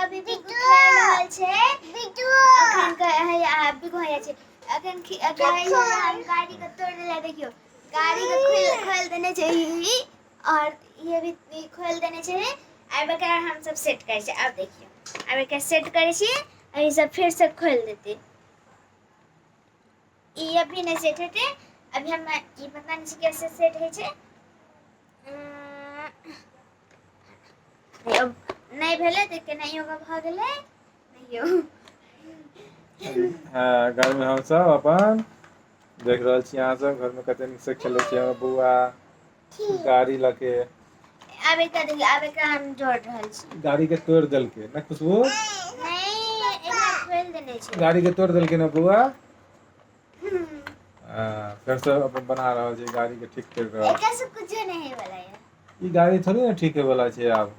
अभी बिगू खेल रहल छै। अखन कहै आ बिगू हैया छै। अखन कहै छै हम गाड़ी के तोड़ देले। देखियौ, गाड़ी के खोल खोल देने छै ई, और ये भी ई खोल देने छै। आब एकरा हम सब सेट करै छियै। आब देखियौ, आब एकरा सेट करै छियै आ ई सब फेर से खोल देतै। ई अभी नहि सेट हेतै। अभी हम ई पता नहि छै कैसे सेट होइ छै। नहि भेलै तऽ केनाहियो कऽ भऽ गेलै। देखियौ। हँ, घरमे हमसभ अपन देख रहल छी। अहाँ सब घरमे कते नीकसँ खेलै छी हमर बौआ गाड़ी लऽ के। आब एकरा देखियौ, आब एकरा हम जोड़ रहल छी। गाड़ी के तोड़ि देलकै ने खुशबू? नहि, एकरा खोलि देने छै। गाड़ी के तोड़ि देलकै ने बौआ? हँ, फेरसँ अपन बना रहल छै, गाड़ी के ठीक करि रहल छै। एकरा से कुछो नहीं होय वाला है। ई गाड़ी थोड़ी ने ठीक होय वाला छै। आब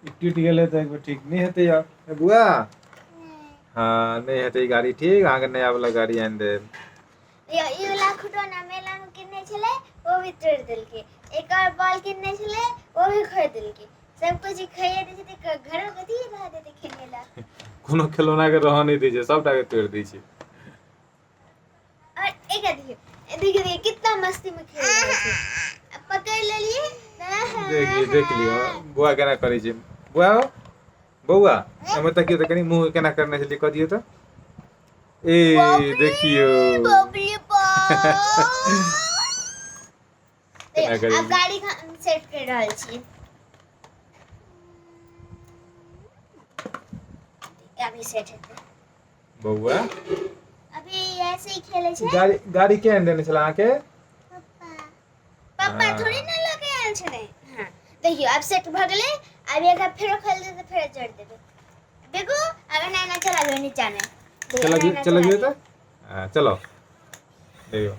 ई टूटि गेलै तऽ एक बेर ठीक नहि हेतै आब। ए बौआ, हँ, नहि हेतै ई गाड़ी ठीक। अहाँके नया वाला गाड़ी आनि देब। यो, ई वाला खुटौना मेला में किनने छलै, वो भी तोड़ि देलकै। एक और बॉल किनने छलै, वो भी खोइ देलकै। सब कुछ खाइए दै छै तऽ घरो कथी रह देतै खेले ला? कोनो खेलौना के रहऽ नहि दै छै, सबटा के तोड़ि दै छै। और एक देखियो, देखियो, देखियो कितना मस्ती में खेल रहल छै। अब पकड़ लेलिए। देख लियौ, देख लियौ बौआ केना करै छै। बौआ हौ, बौआ, एहिमे तकियौ तऽ कनि मुँह केना करने छलियै, कऽ दियौ तऽ। ए देखियौ। बाप रे बाप। केना करै आब छै। गाड़ी हम सेट कर रहल छी। अभी सेट हेतै। बौआ। अभी ऐसे ही खेले छै। गाड़ी, गाड़ी के आनि देने छलै अहाँके? पप्पा। थोड़ी ना लऽ के आयल छलै। हाँ, देखियौ, आब सेट भऽ गेलै। आब एकरा फेरो खोलि देतै, फेरो जोड़ देबै। देखू, आब एना एना चलाबै नीचामे। देखियौ, एना चलबियौ। एना चलबियौ। चलाबै। तऽ हँ, चलो। देखियौ,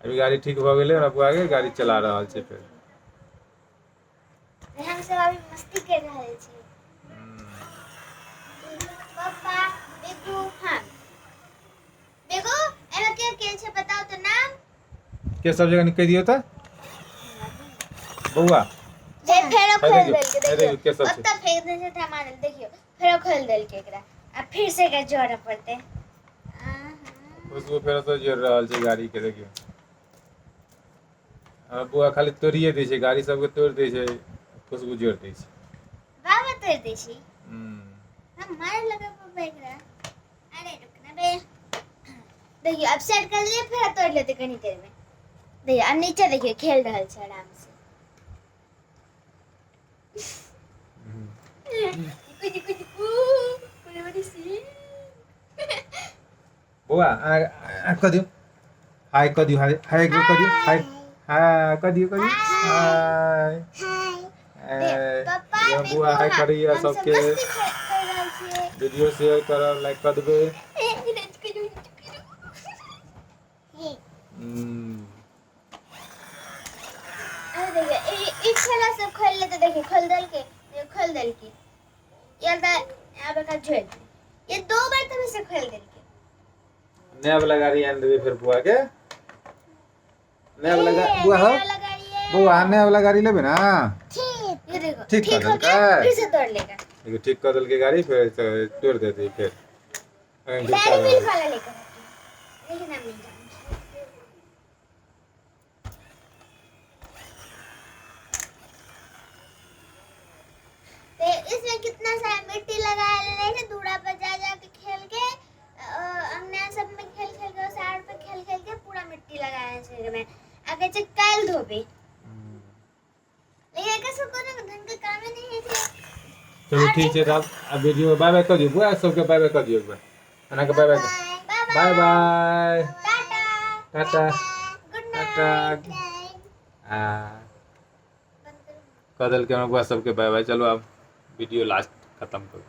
अभी गाड़ी ठीक भऽ गेलै। हमरा बौआके गाड़ी चला रहल छै फेर। हम सब अभी मस्ती कर रहल छी, पप्पा, बिगू, हम। बिगू, एमे के के छै, बताउ तऽ नाम। के सब जगह कहि दियौ तऽ बौआ। जे फेरो हे खोलि देखियौ, देलकै। हे देखियौ। देखियौ, के सब छै। ओतऽ फेंक देने छै मारल। देखियौ, फेरो खोलि देलकै एकरा। आ फिर से एकरा जोड़ऽ पड़तै। खुशबू फेरसँ जोड़ि रहल छै गाड़ीके। देखियौ, हमर बौआ खाली तोड़िए दै छै गाड़ी सबके, तोड़ि दै छै। खुशबू जोड़ि दै छै। बाबा, तोड़ि दै छी। हम मारे लगे पप्पा एकरा। अरे रुक ना बे। देखियौ, अब सेट कर लिए, फेर तोड़ लेते कनी देर में। देखियौ, अब नीचे देखियौ, खेल रहल छै आराम से। कुछ कुछ कू बड़ी बड़ी सी। बौआ, अहाँ कऽ दियौ, हाय कऽ दियौ, हाय, हाय एक बेर कऽ दियौ, हाय, हाय कऽ दियौ, कऽ दियौ हाय। हाय पप्पा। ये बौआ हाय करैया हम सब सबके। मस्ती कर रहल छियै। वीडियो शेयर करब, लाइक कऽ देबै। अरे देखिए, ई खेला सब खोल लेते। देखिए, खोल देलके, ये खोल देलके। ये तऽ आब एकरा जोड़ दे। ये दो बार तभी से खोल देलके। नया वाला गाड़ी आनि देबै फेर बौआ के। नया वाला ए, बौआ हौ। नया वाला गाड़ी है। बौआ, नया वाला गाड़ी लेबै ना? ये देखो। ठीक ठीक कर हो गया। देलकै। फिर से तोड़ लेगा। देखियौ, ठीक कऽ देलकै गाड़ी, फेर तोड़ि देतै फेर। एखन घुसा डेयरी रहल मिल्क छै। वाला लेकर आती हूँ, लेकिन हम नहीं जाऊंगी। तो इसमें कितना सारा मिट्टी लगा लेने छै। दूरा पर जा जा के खेल के, अंगना सब में खेल खेल के, सार पे खेल खेल के पूरा मिट्टी लगाया छै में। अगर छै काल्हि धोबे, लेकिन एकर सब कोनो ढंग के कामे नहीं है छै। चलू, ठीक छै तऽ आब आब वीडियो बाय बाय कऽ दियौ। बौआ, सबके बाय बाय कऽ दियौ एक बेर एना कऽ। Bye bye. Bye. Bye bye. Tata. Tata. Good tata. Night. आ कऽ देलकै हमरा बौआ सबके बाय बाय। चलू, आब वीडियो लास्ट खतम करू।